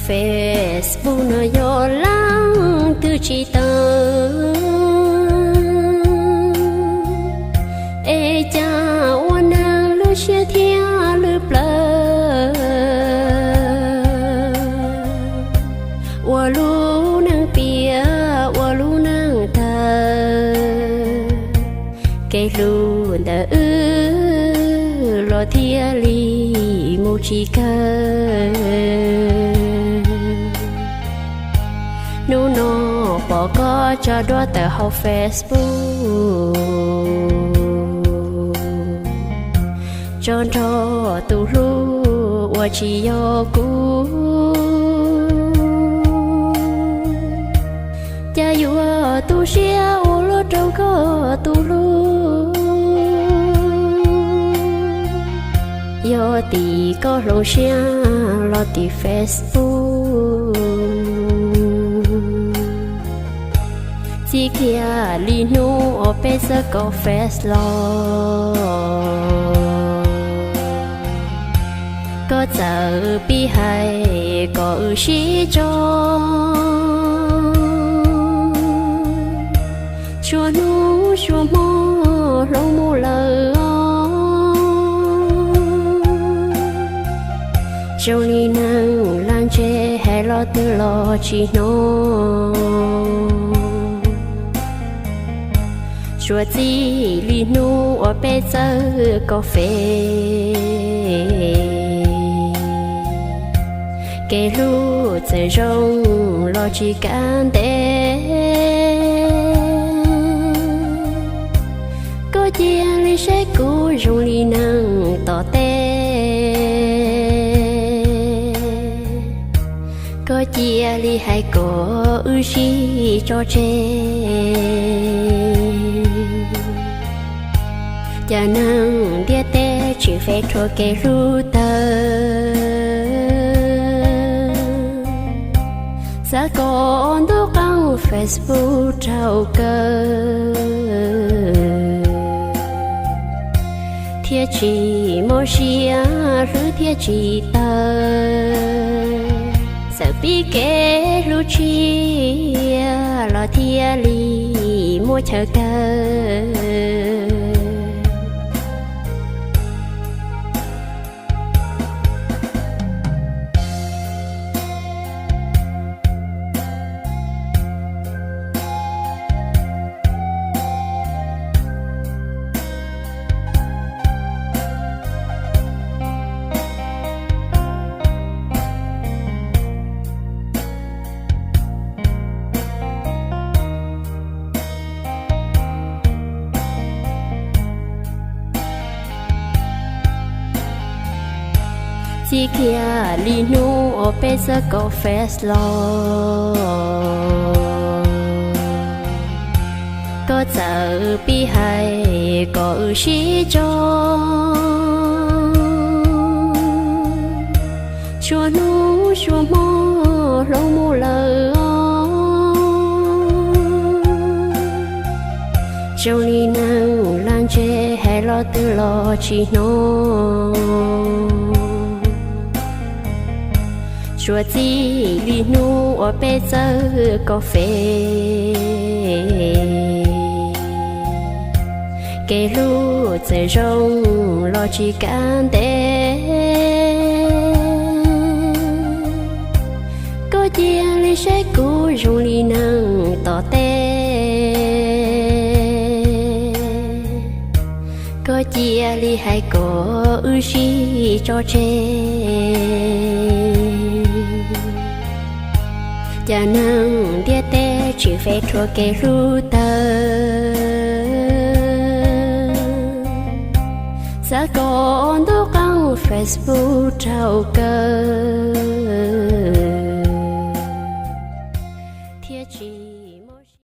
Facebook no yog leej twg tsis tau, es cas ua neeg lub siab thiab lub plawv, ua lub neej piam ua lub neej tawg, kev hlub ntawm wb los thiaj li mus tsis kawg. Hnub no pom koj tso duab tawm hauv Facebook, tso nrog tus hlub uas tsis yog kuv. Cas yuav tu siab ua luaj rau koj tus hlub? Yog tim koj hloov siab los tim Facebook. Txij kiag li hnub uas peb txawj kov Face los, koj txawm pib hais kom wb sib tso. Suav hnub suav hmo hloov mus lawm os. Zoo li neeg lag ntseg hais lo twg los tsis hnov. Suav txij li hnub uas peb txawj kov Face, kev hlub txawm zoo los tsis kav ntev. Koj cia li saib kuv zoo li neeg tom teb. Koj cia li hais kom wb sib tso tseg. Cas neeg ntiaj teb tsis fem rhuav kev hlub tawg. Xav kom ntuj qeej Facebook raug kaw, thiaj tsis mob siab hlwb thiaj tsis tawg. Txawm pib kev hlub tshiab los thiaj li muaj chaw kawg. Txij kiag li hnub uas peb txawj kov Face los, koj txawm pib hais kom wb sib tso. Suav hnub suav hmo hloov mus lawm os. Zoo li neeg lag ntseg hais lo twg los tsis hnov. Suav txij li hnub uas peb txawj kov Face, kev hlub txawm zoo los tsis kav ntev. Koj cia li saib kuv zoo li neeg tom teb. Koj cia li hais kom wb sib tso tseg. Cas neeg ntiaj teb tsis fem rhuav kev hlub tawg. Xav kom ntuj qeej Facebook raug kaw, thiab tsis